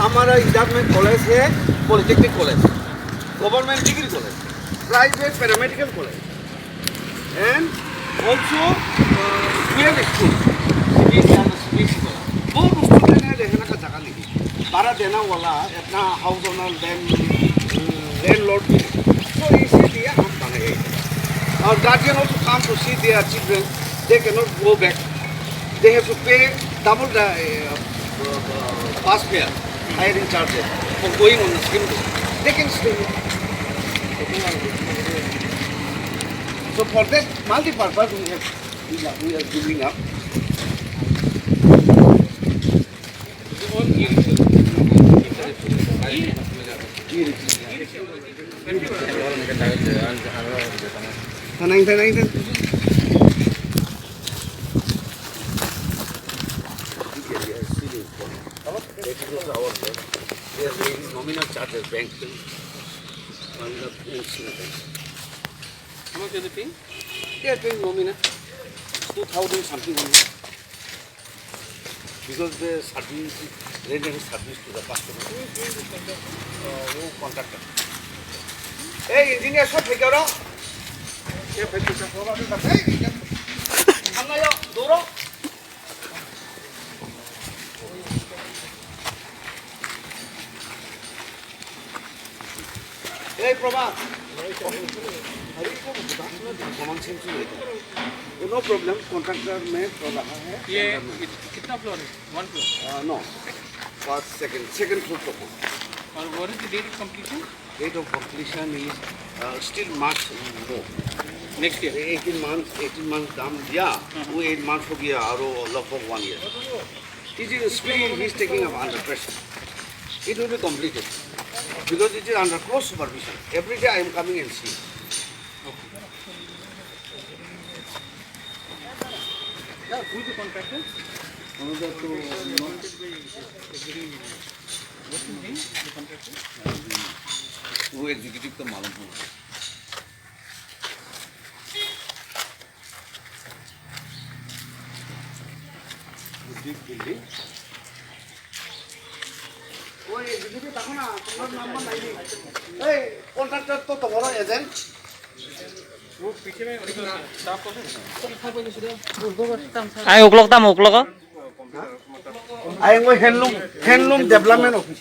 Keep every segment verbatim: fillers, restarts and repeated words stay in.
हमारा internet college है, polytechnic college, government degree college, private paramedical college, and also twelve school. बहुत स्टूडेंट है, रहने का जगह नहीं, भाड़ा देना वाला, अपना हाउस ओनर, लैंड लैंडलॉर्ड भी। तो इसीलिए हम बनाए। और guardian also come to see their children, they can not go back. They have to pay double the uh, uh, bus fare, hiring charges for going on the same day. They can stay. So for that multi-purpose, we have we are, we are giving up. Tanang, tanang, tanang. That is our bank. They are paying nominal charges, bank fee. Nominal bank fee. How much are they paying? They are paying nominal. Two thousand something only. Because the service, rent and service to the customer. Who is doing this contract? Uh, who contractor? Hey, engineer, sir, take care of. Hey, engineer. Hey, doro. Hey, Prabha. No problem, contractor में कर रहा है। ये कितना फ्लोर है? One floor? Uh, no, first, second, second floor तक। और what is the date of completion? Date of completion is uh, still March more. Next year? Eighteen months, eighteen months काम दिया, वो eight months हो गया, और वो लगभग one year। It is still, he is taking up under pressure. It will be completed because it is under close supervision. Every day I am coming and seeing. Sir, who is the contractor? Another to, what is the name of the contractor? वो एग्जीक्यूटिव का मालूम होना। Big building. Oi, যদি দেখো না, তোমার নাম্বার নাই। এই কন্ট্রাক্টর তো তোমারও agent. Ai uklok tamo uklogo? Ayang ko handloom, handloom development office.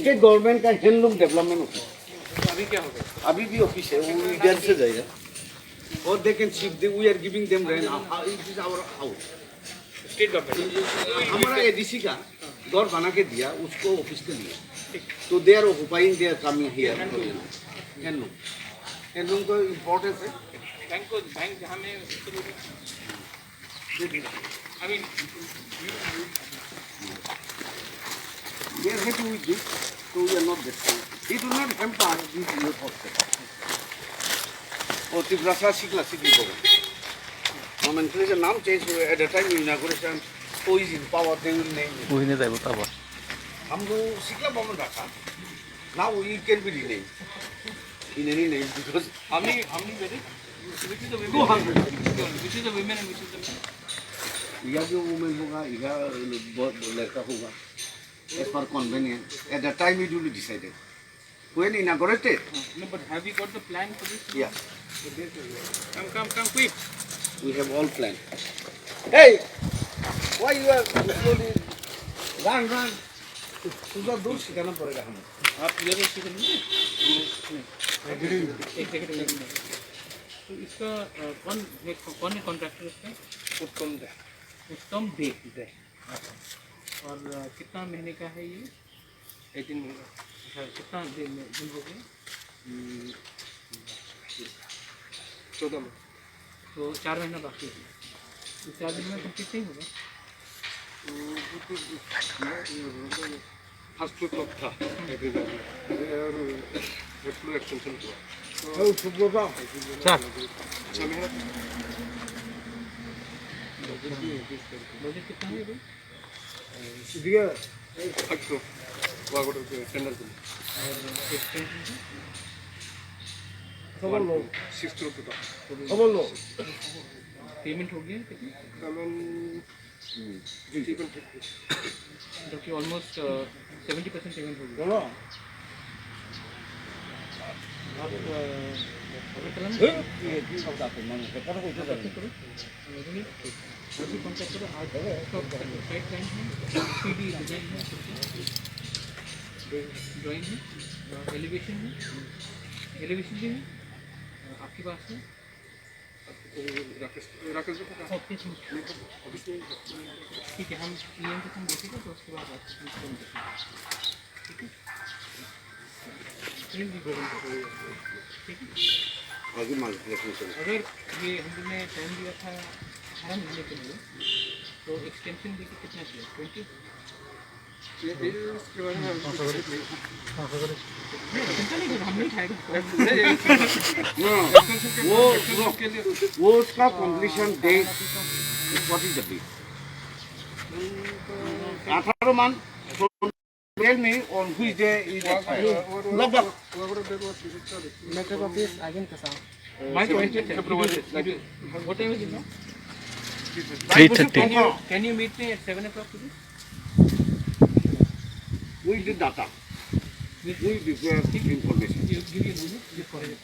State government ka handloom development office. अभी क्या होगा? अभी भी ऑफिस है, वो इधर से जाएगा। और they can shift, they, we are giving them rent. Uh, uh, it is our house. State government. हमारा एडीसी का घर बना के दिया उसको ऑफिस के लिए। तो they are occupying, they are coming here। Handloom, handloom तो इम्पोर्टेंट है। बैंक को, बैंक हमें I mean, you, you, they are happy with this, so we are not disturbed. It will not hamper this new project. Oh, Tiprasa Sikla City Bhawan. Nomenclature, नाम change हुआ। At the time of inauguration, who is in power, they will name it। Buhine jaibo tabo। हम लोग सिकला भवन रखा। Now it can be renamed in any name because how many, how many were it? Which is the women? Two hundred. Which is the women and which is the men? इधर जो वुमेन होगा, इधर ब-, ब-, लड़का होगा। As per convenience, at the time it will be decided। When inaugurated? No, but have you got the plan for this? Yeah. Come, come, come quick. We have all plan। Hey, why you are slowly? Run, run। तुझे दूर सिखाना पड़ेगा हमें। आप इधर से सीखेंगे? नहीं। एक सेकंड, एक सेकंड। तो इसका, अ, कौन है, कौन है कॉन्ट्रैक्टर इसका? उत्तम दे। उत्तम दे। दे। अच्छा। और, अ, कितना महीने का है ये? एटीन महीने। अच्छा, कितना दिन, दिन हो गया? हम्म, चौदह में। तो चार महीना बाकी है। तो चार महीना में कंप्लीट नहीं होगा? हम्म, वो तो, ये, ये, फर्स्ट फ्लोर तक था एग्रीमेंट में। ये और एक फ्लोर एक्सटेंशन हुआ। तो सर। अच्छा, मेहनत। बजट कितना है अभी? दिया। फर्स्ट फ्लोर, वहाँ को टेंडर को। और एक्सटेंशन? खबर लो। सिक्स फ्लोर तक। खबर लो। पेमेंट हो गया कितना? पेमेंट जो कि ऑलमोस्ट सेवेंटी परसेंट पेमेंट हो गया। आप, अ, ऑर्डर करना है? ये, ये सब जाते हैं, मैंने तो पता कोई तो जाते हैं। अ, रुनिया, अभी कॉन्टैक्ट करो, आज सब साइड प्लान है, थ्री डी डिजाइन है, ड्राइंग है, अ, एलिवेशन है, एलिवेशन भी है, अ, आपके पास है। राकेश, राकेश जी का? ऑफिस में। ऑफिस में। ठीक है, हम ईएम के साथ देखेंगे, तो उसके बाद आपको फोन करेंगे। ठीक है? ईएम भी बोलेंगे। ठीक है? आगे मान लीजिए, ठीक है। अगर ये हम लोग ने टाइम दिया था अठारह महीने के लिए, तो एक्सटेंशन देके कितना दिया? ट्वेंटी? ये, ये इसके बारे में हम कुछ नहीं। नहीं, चिंता नहीं करो, हम नहीं खाएगा। नहीं, नहीं, नहीं। वो, वो, वो उसका completion date, what is the date? अठारह month, tell me on which day is expired. लगभग। Letter of this again, Kasam. Mine twenty February. What time is it now? Three thirty. Can you, can you meet me at seven o'clock today? With the data. With the information. You give me a moment. Just call me.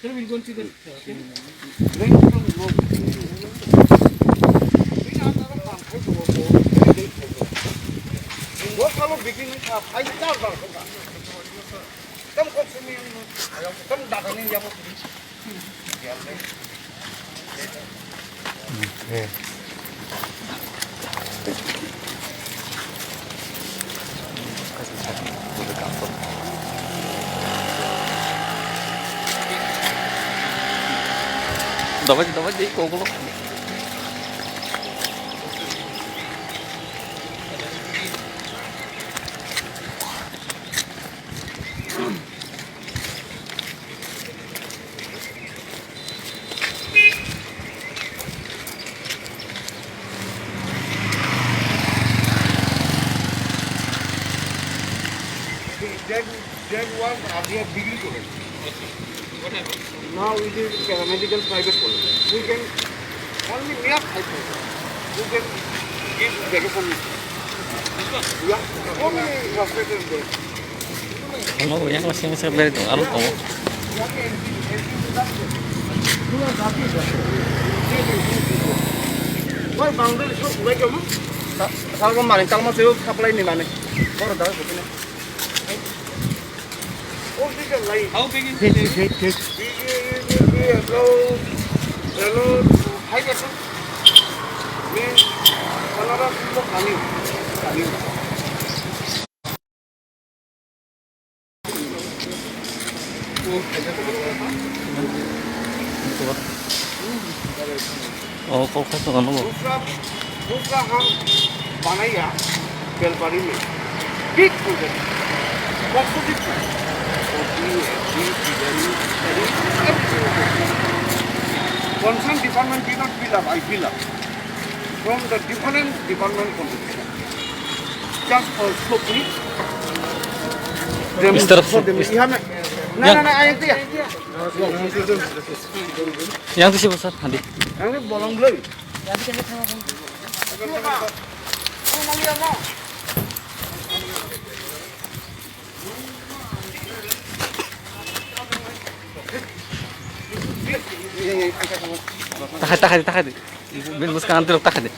Sir, we'll go and see the, uh, thing. Давай, давай, дай кого. That, that was earlier degree college. Now it is paramedical private college. We can only mere five thousand. We can give vacation. Yeah, only frustrated there. Ano yang masih masih beri tu, alo kamu. Why boundary so why kamu? Sa-, sa ko mani talma seo supply ni mani. Boro da ko ni. Oh, this is line. How big is this? Hello, hello, hi, sir. Me, Kanara, Kani, Kani. Oh, kok kok kok kok. Dusra, dusra hum banaiya, belbari mein. Big project. Positive. Concerned department did not fill up, I fill up. From the different department contribution. Just for scope ni. Is taraf se, is- Yahan, na, na, na, ayat ya. Yang tu siapa, sir? Hadi. Yang ni bolong belum. Tahan, tahan, tahan. Bin bus kanan tulok tahan.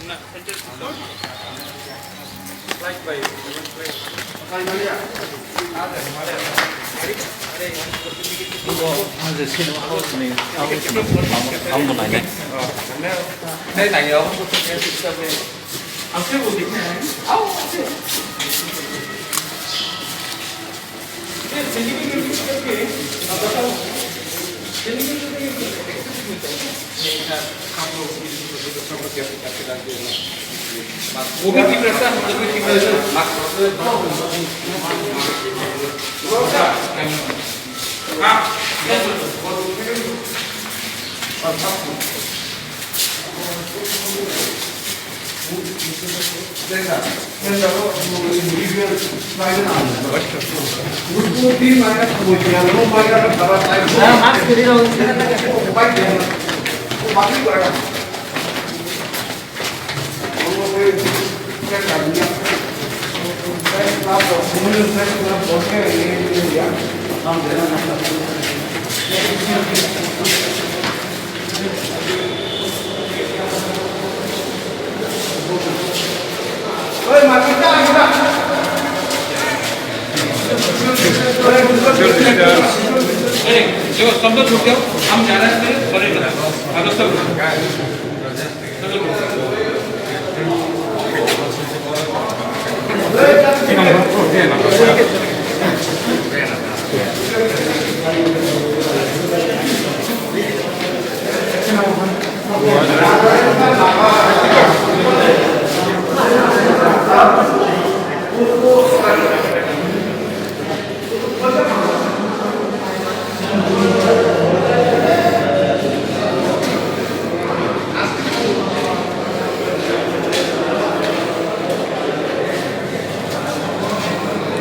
अरे, देखो, सब लोग छूट जाओ, हम जा रहे हैं, सॉरी, अगस्त तक।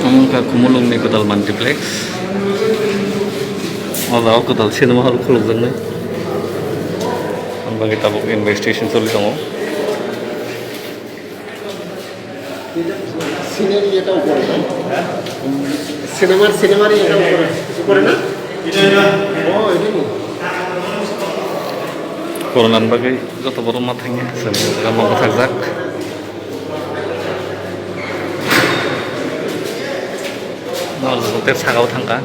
Omo wngkha Khumulwngni kwtal multiplex. O jaga o kwtal cinema hall khulukjaknai. Ang bagwi tabuk investigation choli tongo. সিনের ইয়েটা উপরে না? সিনেমার, সিনেমার ইয়েটা উপরে, উপরে না? ও, এটা নি? Corona ni bagwi joto borok ma thangya, chwng jaga ma bwthakjak. Nokjagwi tei saka o thangkha.